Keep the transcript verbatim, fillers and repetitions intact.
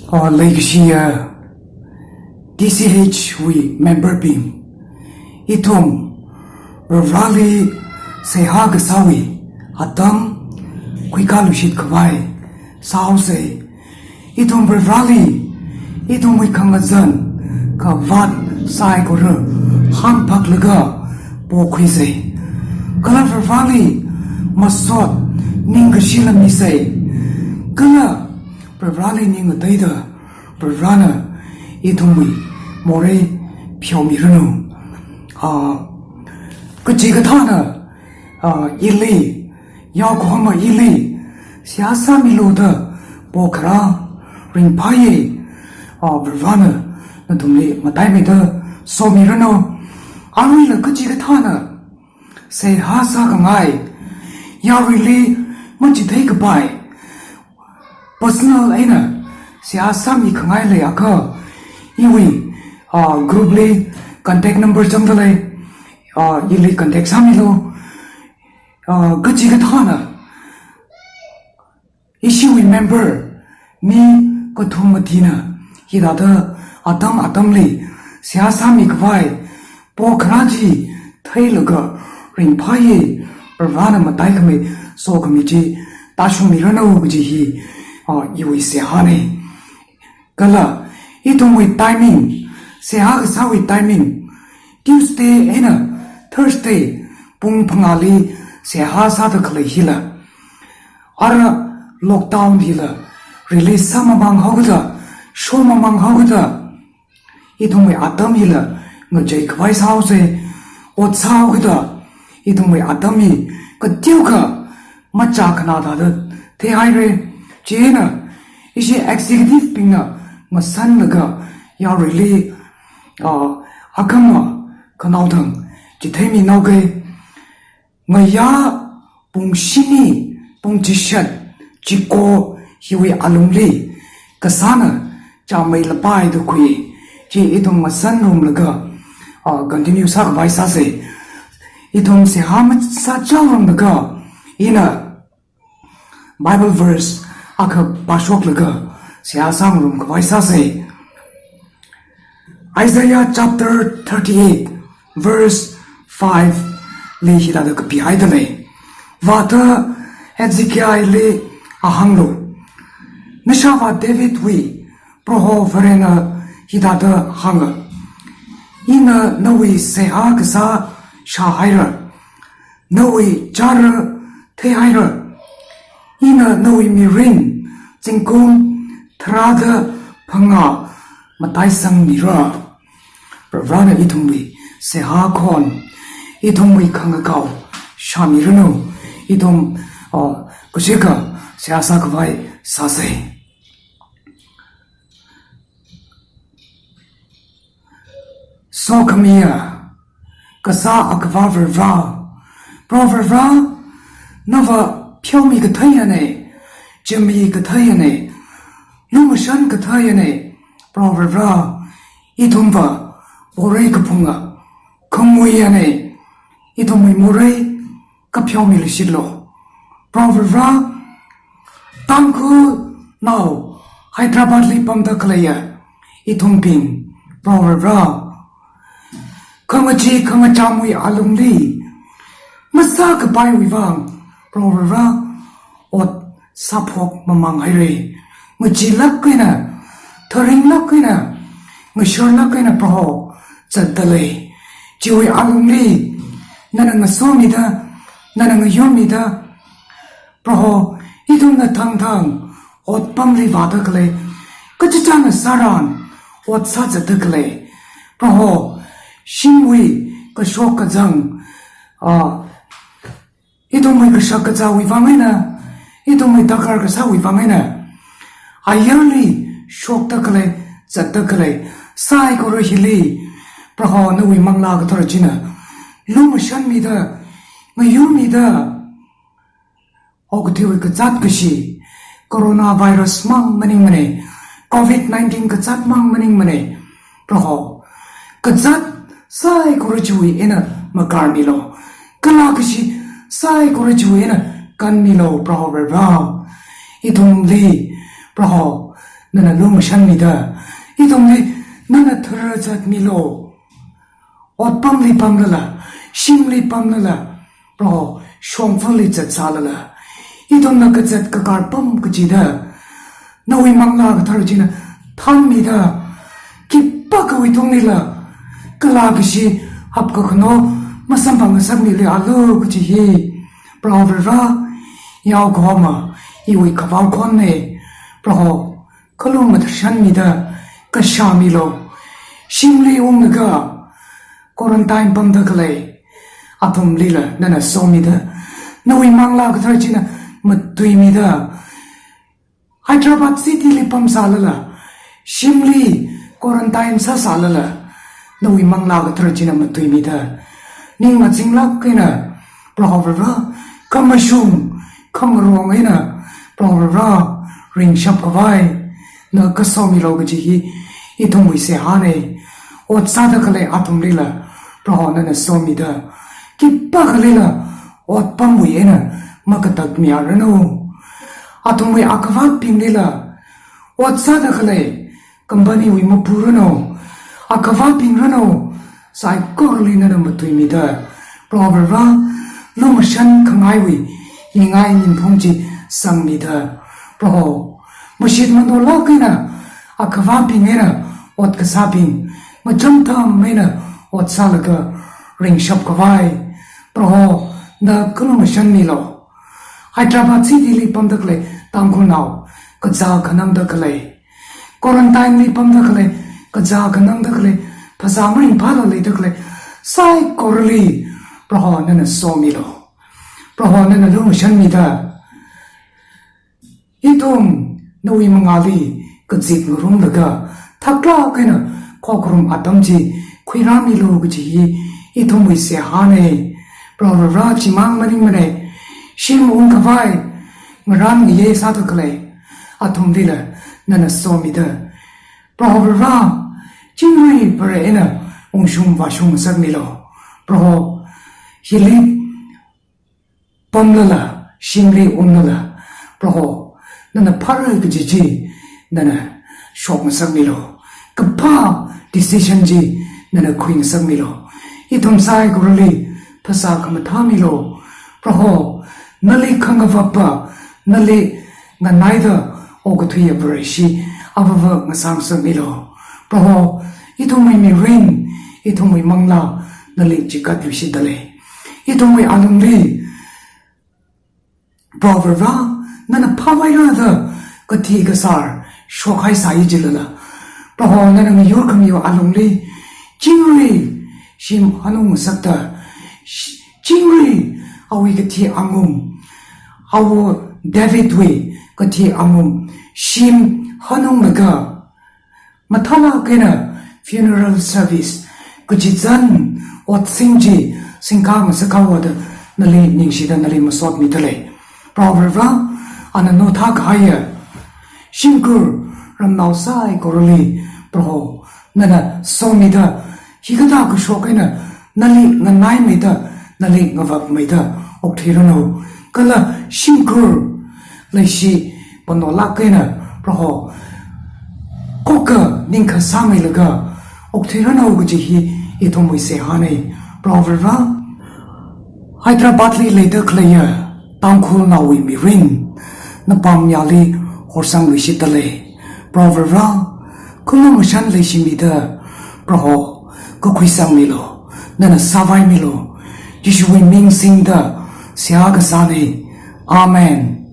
Uh, leikashiya T C H wui member bing, ithum Varivarali seihā kasāwui atam khuikāluishit khavai sāhaosei. Ithum Varivarali ithumwui khangazan khavāt saikora hāngphaklaga pokhuisei. Kala Varivarali masot ningkashi lamisei. Kala Varivarali ning ngateida Varivarana ithumwui morei pheomiranu. Ah, kachikathāna, ah, ili, yaokahoma ili seihā sāmilu da pokharā ringphāye. Ah, Varivarana nathumli mataimeida somiranu. Aruila kachikathāna seihā sākhangai, yaruili machithei kapai, personal eina seihā sāmikhangai leiakha, iwui, ah, group li contact number changdalei, ah, ili contact sāmilu. Ah, kachikathāna ishiwui member mi kathum matina hithāda atam atamli seihā sāmikhavai pokharā chi theilaga ringphāye. Varivarana mataikhamei sokhami chi tāshungmiranu kaji hi, ah, iwui seihānei. Kala ithumwui timing, seihā kasāwui timing, Tuesday eina Thursday pung phangāli seihā sāda khalei hila, ara lockdown hila release sāmamang haokada, shomamang haokada, ithumwui atam hila ngacheikhavai sāhaosei. Ot sāhaokada ithumwui atam hi kateokha machākhanā thāda theihairei. Chieina ishi executive bingna ngasanlaga yaruili, ah, akhama khanaothang chitheimi naokei. Ngayā pung shini, pung chishat, chiko hiwui alungli kasāna chāmeilapai da khui. Chi ithum ngasanrumlaga, ah, continue sākhavai sāsei. Ithum seihā masāchāngrumlaga, ina Bible verse akha pāshoklaga seihā sāngarumkhavai sāsei. Isaiah chapter thirty-eight, verse five li hithāda kapihaidalei. Vāda Hezekiahli ahānglu. Nashāvā Davidwui Proho Varena hithāda hānga. Ina nawui seihā kasā shāhaira, nawui chara theihaira. Ina nawui mirin zingkum tharāda phangā mataisangmira. Varivarana ithumwui seihā khon, ithumwui khangakao shāmiranu. Ithum, oh, kashika seihā sākhavai sāsei. Sokhamiya kasā Akhava Varivara, Proho Varivara, nava pheomi katheiyanei, chimmi katheiyanei, lumashan katheiyanei. Proho Varivara, ithumva porei kaphunga khamuiyanei, ithumwui morei kapheomiluishitlu. Proho Varivara, Tangkhulnao Hyderabadli pamda khaleiya ithumbing, Proho Varivara, khangachee khangachāmwui alungli masākapaiwui vang, Proho Varivara, ot sāphok mamang hairei. Ngacheelāk eina, tharinglāk eina, ngasharlāk eina Proho zatdalei. Chiwui alungli nana ngasomida, nana ngayurmida, Proho, ithumna thangthang otpamli vāda khalei, kachichāna sāran ot sāzatda khalei, Proho, shimwui kashok kazang, ah, ithumwui kashak kazāwui vang eina, ithumwui darkar kasāwui vang eina, ayarli shokda khalei, zatda khalei saikora hili, Proho, nawui Manglā Kathara china lumashanmida, ngayurmida, okathuiwui kazāt kashi, coronavirus mang maningmanei, covid nineteen kazāt mang maningmanei, Proho, kazāt saikora chiwui eina makarmilu, kala kashi saikora chiwui eina kanmilu, Proho Varivara. Ithumli, Proho, nana lumashanmida, ithumli nana tharzatmilu. Otpamli pamlala, shimli pamlala, Proho, shongfali zatsālala, ithumna kazat kakar pam kachida, nawui Manglā Kathara china thanmida, khipākhawui tungli la, kala kashi hapkakhano masamphangngasakmilu kaji hi, Proho Varivara, yaokahoma iwui kavao khonne, Proho, khalung mathashanmida, kashāmilu. Shimli unglaga quarantine pamda khalei athumlila nana somida, nawui Manglā Kathara china matuimida, Hyderabad city li pamsālala, shimli quarantine sāsālala, nawui Manglā Kathara china matuimida, ning mazinglāk eina, Proho Varivara, khamashung khamarong eina, Proho Varivara, ringshap khavai na kasomilu kaji hi ithumwui seihāne. Ot sāda khalei athumlila, Proho nana somida, khipākhalila otpamwui eina makatakmiaranu. Athumwui akhavātbinglila, ot sāda khalei company wui mapuranu, akhavātbingranu, saikorali nana matuimida, Proho Varivara, lumashan khangaiwui yingai ninphung chi sangmida, Proho, mashit manolāk eina akhavātbing eina ot kasābing, machamtham eina ot sālaga ringshap khavai, Proho, na kalumashanmilu. Hyderabad city li pamda khalei Tangkhulnao, kazā kanangda khalei, quarantine li pamda khalei, kazā kanangda khalei, phasā maringphāla leida khalei saikorali, Proho nana somilu. Proho nana lumashanmida, ithum nawui mangāli kazip ngarumlaga, thaklāk eina khokharum atam chi khuirāmilu kaji hi ithumwui seihāne. Proho Varivara, chimang maningmane, shim ungkhavai ngarān ngayei sāda khalei athumlila nana somida, Proho Varivara, chingri Vare eina ungshung vāshung ngasakmilu. Proho, hili pamlala, shimli unglala, Proho, nana phara kaji chi nana shok ngasakmilu. Kaphā decision chi nana khui ngasakmilu. Ithum saikorali phasā khamathāmilu. Proho, nali khangavapa, nali nganaida okathuiya Vareshi avāva ngasā ngasakmilu. Proho, ithumwui mirin, ithumwui manglā nali chikatluishitdalei. Ithumwui alungli, Proho Varivara, nana phāvairada kathi kasār shokhai sāi jilala, Proho, nana ngayur khamiwui alungli chingri shim hanung ngasakta, sh-, chingri awui kathi angum, awo Davidwui kathi angum shim hanunglaga, mathālāk eina funeral service, kachizan otsing chi singkā ngasakhaowa da nali ningshida nali masotmidalei. Proho Varivara, ana nothā kahaiya shimkhur ramnao saikorali, Proho, nana somida, hikathā kashok eina nali nganaimeida, nali ngavapmeida okthuiranu. Kala shimkhur leishi panolāk eina, Proho, khokkha ningkhā sāmeilaga okthuiranu kaji hi ithumwui seihāne. Proho Varivara, Hyderabad li leida khaleiya Tangkhulnaowui mirin napam yāli horsangluishitdalei. Proho Varivara, khalumashan leishimida, Proho, kakhuisangmilu, nana sāvaimilu. Jishuwui ming singda seihā kasāne. Amen.